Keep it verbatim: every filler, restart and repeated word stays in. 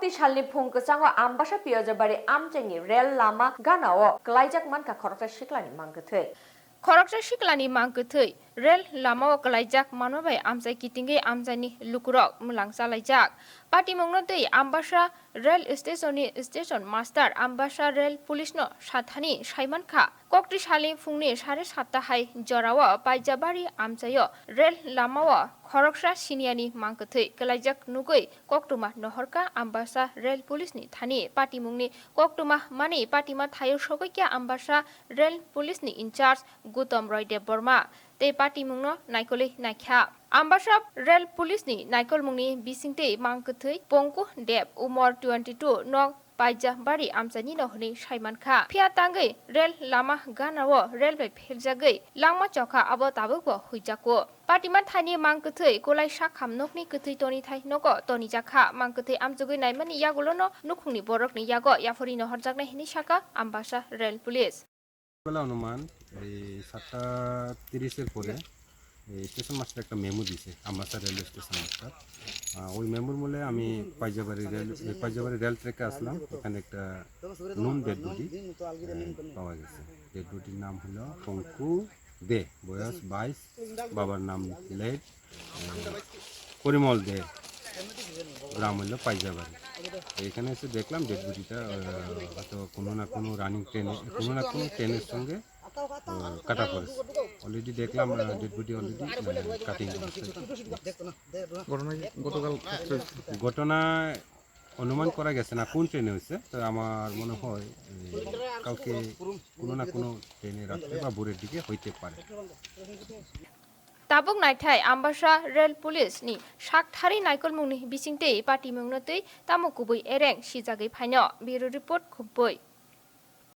Twi salni phung kwchango Ambasa Piyojabari amchaini rel lama ganao kwlaijak mankha khoroksa siklani mangkwthwi. Khoroksa siklani mangkwthwi rel lamao kwlaijak manma bai amchai kitingwi amchaini lukurok mwlang chalaijak. Patimungno twi Ambasa rel stationni station master Ambasa rel policeno sathani saimankha. Koktwi salni phungni sare satta hai jorao Paijabari amchaio rel lamao khoroksa siniani mangkwthwi kwlaijak nugwi koktwma nohorkha Ambasa rel policeni thani. Patimungni koktwma mani patima thaio sogwikya Ambasa rel policeni in charge Gutom Roy Debbarma tei patimungno naikolwi naikha. Ambasa rel policeni naikolmungni bisingtwi mangkwthwi Pongku Deb, umor twenty two, nok Paijabari amchainino hwnwi saimankha. Phiya tangwi rel lama ganao rel bai pheljagwi langma chokha, abo tabukbo huijakgo. Patima thaini mangkwthwi kwlai sakham nokni kwthwi tonithai nogo tonijakha. Mangkwthwi amchugwi naimani yagulono nukhungni borokni yago yaphuri nohorjaknai hwnwi sakha Ambasa rel police. বেলা অনুমান এই সাতটা তিরিশের পরে এই station master একটা মেমো দিছে, Ambassa railway station master. আহ, ওই মেমোর মূলে আমি পাইজাবাড়ি রেল, এই পাইজাবাড়ি রেল ট্র্যাকে আসলাম, ওখানে একটা নুন ডেড বডি পাওয়া গেছে। ডেড বডির নাম হলো পঙ্কু দে, বয়স বাইশ, বাবার নাম লেট পরিমল দে, গ্রাম হইল পাইজাবাড়ি। তো এখানে এসে দেখলাম ডেড বডিটা, আহ, হয়তো কোনো না কোনো রানিং ট্রেনে, কোনো না কোনো ট্রেনের সঙ্গে, আহ, কাটা পড়েছে। অলরেডি দেখলাম, আহ, ডেড বডি অলরেডি, আহ, কাটিং অবস্থায়। ঘটনা কি গতকাল হয়েছে? ঘটনা অনুমান করা গেছে না কোন ট্রেনে হয়েছে, তো আমার মনে হয়, এ, কালকে কোনো না কোনো ট্রেনে রাত্রে বা ভোরের দিকে হইতে পারে। Tabuk naithai Ambasa rel policeni sakthari naikolmungni bisingtwi patimungno twi tamo kubui ereng sijagwi phaino. Bureau report, Khumpui.